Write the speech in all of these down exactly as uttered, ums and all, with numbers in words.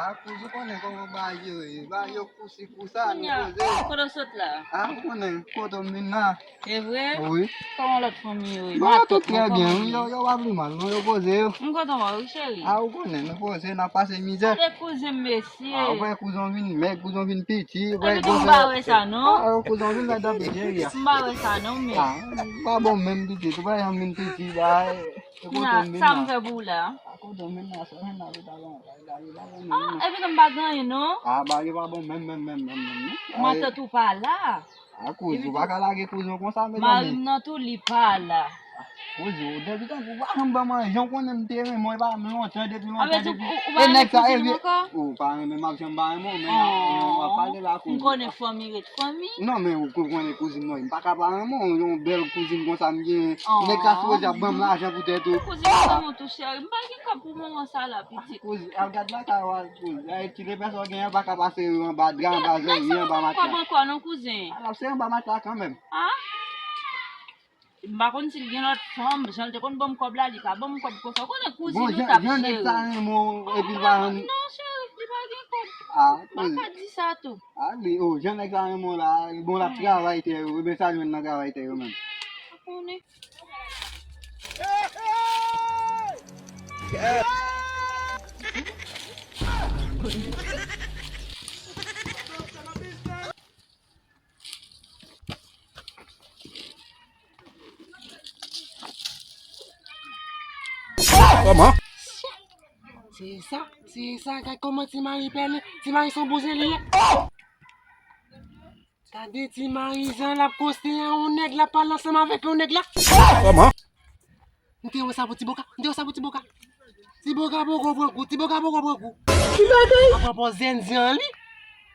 A kouz, ou konnen kòman bagay yo ye. Bagay yo kousi kousa, nou poze. Kote w sot la? A, ou konnen kote m vin la. E vre? Wi. Kòman lòt fanmi yo ye? Bon, tout trè byen, wi. Yo, yo pa pli mal, non, yo poze yo. M kontan wè w, wi, cheri. A, ou konnen, nou poze, n ap pase mizè. Kote kouzen m, mesye? A, ou wè kouzen w vin mèg, kouzen w vin piti, ou wè kouzen w pa wè sa, non? A, kouzen w vin mèg dan piti, cheri. M pa wè sa, non, men. A, m pa bon menm piti, ou pa janm vin piti, ba. Sa m fè pou w la? A, kote w vin la, sa vin la, ou ta bon. Ah, epi non, m pa gen anyen, non. Ah, bagay pa bon menm, menm, menm, menm, menm, non. Matant ou pa la. Ah, kouz, ou pa ka lage kouz ou konsa, mezanmi. Mari m nan tou, li pa la. Kouz, ou depi tankou ou pa janm ban manje, ou konnen m te renmen w, e pa lontan, depi lontan, depi. E nèg sa, e vye. Ou pa renmen m, m ap janm pa renmen w, men w ap pale la, kouz. M konnen fanmi ret fanmi. Non, men ou konnen kouzin mwen, m pa ka pa renmen w, yon bèl kouzin konsa m gen. Nèg sa sipoze ap ban m lajan poutèt ou. Kouzin mwen renmen w tou, cheri. M pa gen kòb pou moman sa la, pitit. Kouz, al gad lakay ou, kouz. Ay, ti lepè sa w genyen, pa ka pase anba dra, anba zòrye, anba matla. Kòb ankò non, kouzen. Al ap se anba matla kanmenm. Ah? M pa konn si l gen lòt fanm, jan l te konn ban m kòb la, li pa ban m kòb konsa. Ou konnen kouzin ou t ap jere. Bon, jan nèg sa renmen w, epi l pa renmen. Non, cheri, li pa gen kòb. Ah, m pa ka di sa tou. Ah, li, oh, jan nèg sa renmen w la, bon, l ap travay tè yo, ebyen sa l jwenn nan travay tè yo menm. Pa konnen. Kòman? Se sa, se sa, gad kòman Ti Mari pèlen. Ti Mari se yon bouzen li ye. Gade Ti Mari jan l ap koste a yon nèg, l ap pale ansanm avèk yon nèg la. Kòman? M te wè sa pou Ti Boka, m te wè sa pou Ti Boka. Ti Boka poko pran kou, Ti Boka poko pran kou. Ki bagay? Ap pran pòz zen zen an li.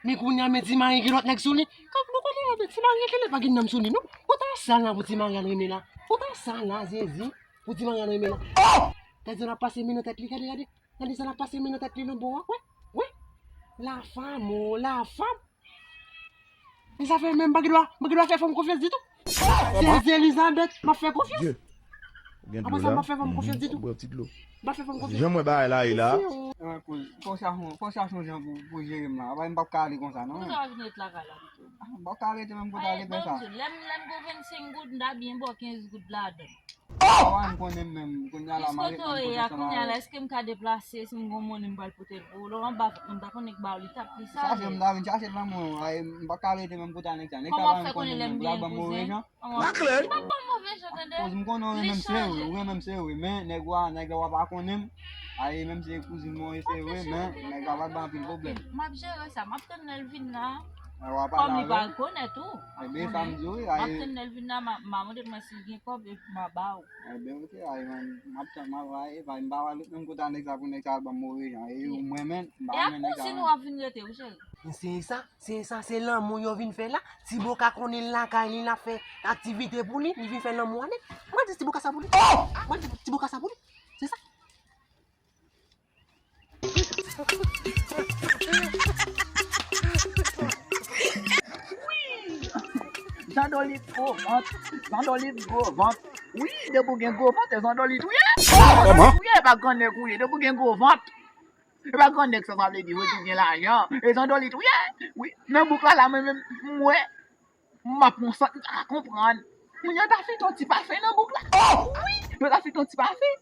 Men kounye a men Ti Mari gen lòt nèg sou li. Kòk nou konnen la, Ti Mari genlè pa gen nonm sou li non. Kote sa la pou Ti Mari al renmen la? Kote sa la, Jezi? Pou Ti Mari al renmen la. Gade jan l ap pase men nan tèt li, gade, gade. Gade jan l ap pase men nan tèt li nan bò a, wè, wè. Lafam, oh, lafam. Men sa fè men m pa gen dwa, m pa gen dwa fè fanm konfyans ditou. Kòman? Jezi Elizabèt, m ap fè konfyans. Dye. Gen dlo la. Apre sa, m pa fè fanm konfyans ditou. Bwè ti dlo. M pa fè fanm konfyans. Jan m wè bagay la ye la. Fò w chache yon, fò w chache yon jan pou, pou jere m la. Apre m p ap ka ale konsa non. Poukisa w vin ret lakay la pito? Ah, m p ap ka rete menm kote ale fè sa. Lè m, lè m gen vennsenk goud, m ta byen ba w kenz goud ladan. Awa m konnen m menm, kounye a la m a ret menm kote sa. Kote w ye a kounye a la, èske m ka deplase, si m gen yon monnen m pral pote l pou ou? Lè w anba vant mwen, m ta konnen k ba w li t ap pli sale. Chache m ta vin chache l nan mwen, ay, m pa ka rete menm kote a nèg sa. Nèg sa pa renmen konnen m menm, l ap ban m move jan. Kòman w ap fè l? M p ap ba w move jan, tande. Akoz m konnen w renmen m, se vre, ou renmen m, se vre, men nèg ou a, nèg la w a pa konnen m. Ay, menm si se kouzin mwen, se vre, men nèg la pral ban anpil pwoblèm. M ap jere sa, m ap tann lè l vin la. Kòm li pa rekonèt ou. Ebyen, sa m di w, wi, m ap tann lè l vin la, m a, m a mande l mwen si l gen kòb, epi m a ba w. Ebyen, ok, ay, man, m ap tann, m ap, ay, bay, m pa pral ret menm kote a nèg sa pou nèg sa al ban m move jan. E ou m renmen, m pa renmen nèg sa. E ak kouzin ou w ap vin rete, wi, cheri. Se sa, se sa, se lanmou yo vin fè la. Ti Boka konnen l lakay li, l ap fè aktivite pou li, li vin fè lanmou a nèg. Mwen di Ti Boka sa pou li. Mwen di Ti Boka sa pou li. Se sa. Wi! Zandolit gwo vant, Zandolit gwo vant. Wi, depi w gen gwo vant, e zandolit ou ye. Kòman? Ou ye, e pa grannèg ou ye, depi w gen gwo vant. E pa grannèg sa, sa vle di wi, ou gen lajan. E zandolit ou ye. Wi, nan bouk la, la, mwen menm, m wè. M ap pran sant, m pa ka konprann. Moun yo ta fete yon ti pafen nan bouk la. Wi, yo ta fete yon ti pafen.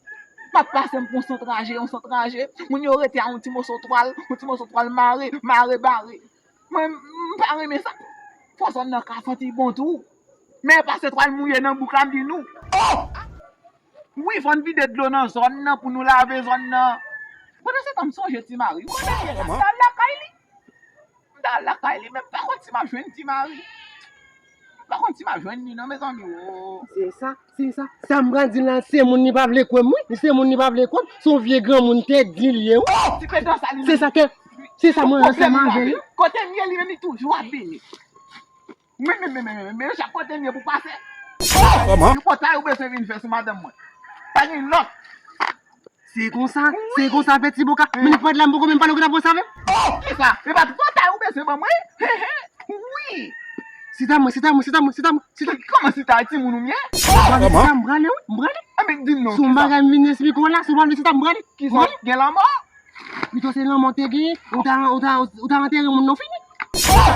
M ap pase, m pran sant raje, yon sant raje. Moun yo rete a yon ti moso twal, yon ti moso twal mare, mare bare. Mwen, m pa renmen sa. Fò zòn nan ka santi bon tou. Men pase twal mouye nan bouk la, m di nou. Wi, fò n vide dlo nan zòn nan pou nou lave zòn nan. Pandan se tan, m sonje Ti Mari. Ou konnen l ye la, m t al lakay li. M t al lakay li, men m pa konn si m ap jwenn Ti Mari. M pa konn si m ap jwenn li non, mezanmi, o. Se sa, se sa. Sa m pral di l la, se moun li pa vle kwè m, wi. Se moun li pa vle kwè m. Se yon vye granmoun tèt di l ye, wi. Ti pedan sa li menm. Se sa ke, se sa mwen ansanm avè l. Kote m ye, li menm li toujou ap vini. Men, men, men, men, men, men, chak kote m ye pou pase. Kòman? Yon pòtay ou bezwen vin fè sou madanm mwen. Pa gen lòt. Se konsa, se konsa fè Ti Boka. Men nèg pa t la, m poko menm pale, ou gentan pran sa avè m. Kisa? E pa twò ta ou bezwen ban mwen? Wi. Sita mwen, sita mwen, sita mwen, sita mwen, sita. Kòman sita? Timoun ou m ye? Kòman? Sita, m prale, wi, m prale. Anben di m non. Si yon bagay m vin esplike w la, si w pa vle sita, m prale. Kisa? Gen lanmò? Pito se lanmò te genyen, ou ta, ou ta, ou ta antere moun nan fini.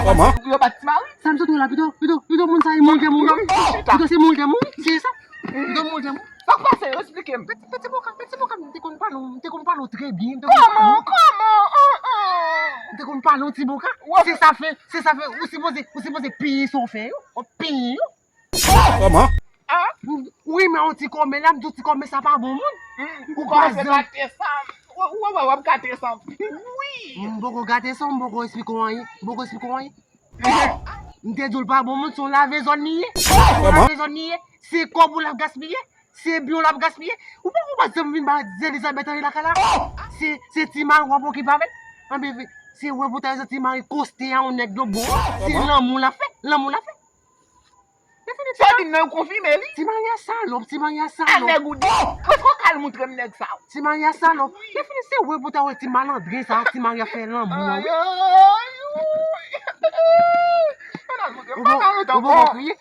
Kòman? Yo bat Ti Mari. Sa m sot wè la, pito, pito, pito moun sa e moun te mouri. Pito se moun te mouri, se sa. Pito moun te mouri. Sa k pase? Eksplike m. Peti, Peti Boka, Peti Boka, m te konn pale w, m te konn pale w trè byen, m te konn pale w. Kòman? Kòman? An, an. M te konn pale w, Ti Boka. Se sa fè, se sa fè, ou sipoze, ou sipoze peye sa w fè yo. W ap peye yo. Kòman? Wi, men yon ti kòmè la, m di w ti kòmè sa pa bon moun. Ou pa janm gate sa. Ou wè, w ap gate sa. Wi. M poko gate sa, m poko esplike w anyen. M poko esplike w anyen. M te di w l pa bon moun, se yon lave zòn li ye. Se yon lave zòn li ye. Se kòb ou l ap gaspiye. Se byen w l ap gaspiye. Ou pa, ou pa janm vin ba Elizabeth anyen lakay la. Se, se Ti Mari w ap okipe avè l. Anben, se wè pou ta Ti Mari koste a yon nèg lòt bò. Se lanmou l ap fè. Lanmou l ap fè. Sa di nan yo konfime li. Ti Mari a salòp, Ti Mari a salòp. A nèg ou di. Prèske w ka al moutre m nèg sa. Ti Mari a salòp. Lè fini se wè pou ta wè ti malandren sa, Ti Mari a fè lanmou an wi. Ou bon, ou bon kriye.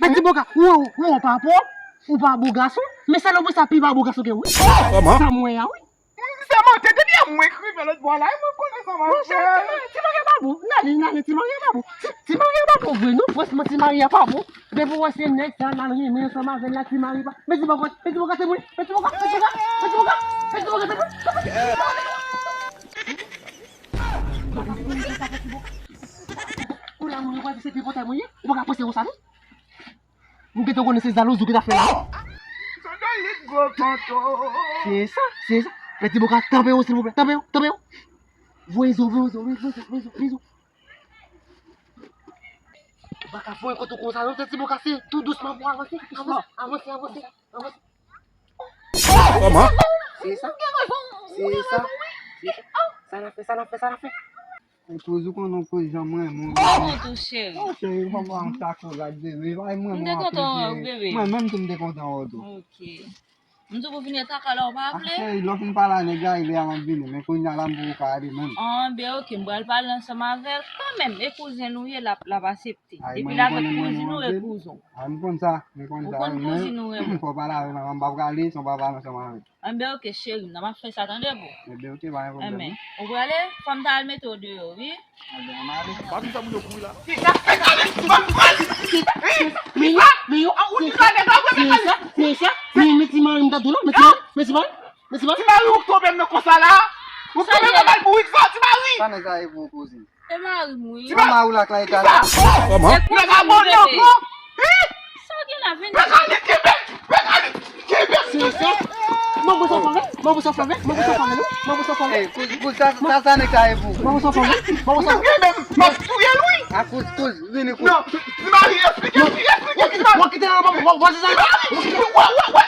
Men Ti Boka, ou, ou, ou pa pwòp, ou pa bo gason. Men salopri sa pi pa bo gason ke ou wi. Sa m wè a wi. Se mantè, depi yè mwen k rive lòt bò la, e mwen konnen sa m ap fè. Monchè, Ti Mari, Ti Mari pa bon. N ale, n ale, Ti Mari pa bon. Ti, Ti Mari pa bon vre, non, franchman, Ti Mari pa bon. Depi w wè se nèg sa, n al renmen ansanm avè l la, Ti Mari pa. Men Ti Boka, men Ti Boka, se mwen. Men Ti Boka, men Ti Boka, men Ti Boka, men Ti Boka, se mwen. Kounye a, moun yo kwè se pi pòtay mwen ye. Ou pa ka panse konsa, non? M gentan konnen se jalouzi w ki ta fè la. Se sa, se sa. Men Ti Boka, tanpe w, silvouplè. Tanpe w, tanpe w. Voye zo, voye zo, voye zo, voye zo, voye zo. Ou pa ka voye kont ou konsa, non, Ti Boka, se tou dousman pou avanse. Avanse, avanse, avanse, avanse. Kòman? Se sa. Se sa. Se sa. Sa n ap fè, sa n ap fè, sa n ap fè. Epouz ou konnen w koz jan mwen renmen w. Mwen tou cheri. Oh cheri, fò m ba w yon tako rad bebe. Ay mwen. M te kontan wè w bebe. Mwen menm tou m te kontan wè w tou. Ok. M di w pou vini taka la ou pa vle? Ah cheri, lè w fin pale a nèg la, e lè a m ap vini, men kounye a la m poko ka ale menm. Anben ok, m pral pale ansanm avè l kanmenm, e kouzen nou ye, l ap, l ap aksepte. Depi l avèk kouzin ou e kouzen w. Ay m konn sa, m konn sa. Ou konn kouzin ou renmen. Fò w pale avè l anvan, m pa prale san w pa pale ansanm avè l. Anben ok cheri m nan, m ap fè sa tande boo. Anben ok, pa gen pwoblèm. Anben, ou prale? Fò m ta al mete w deyò wi. Anben ann ale. Pa vin fè moun yo kouri la non. Men yo, men yo, men sa, men sa, men, men ti mari m tande w la, men ti mari, men ti mari, men ti mari. Ti mari ou k tonbe m nan konsa la. Ou k tonbe m nan bal bourik sa, ti mari. Sa nèg sa ye pou ou kouzin? E mari m wi. Ti mari ou la k la eta la. Kòman? Nèg abòne ankò. Sa w gen la vini? Pekani kenbe, Pekani kenbe. Se sa. Mwen pou sa fè, mwen pou sa fè, mwen pou sa fè, mwen pou sa fè. Ey, kouz, kouz, sa, sa, sa nèg sa ye pou ou? Mwen pou sa fè, mwen pou sa fè. Ou kenbe m, m ap touye l wi. A kouz, kouz, vini kouz. Non, ti mari, eksplike, eksplike, ti mari. Mwen kite nan mwen, mwen, mwen, ti mari. Wè, wè, wè.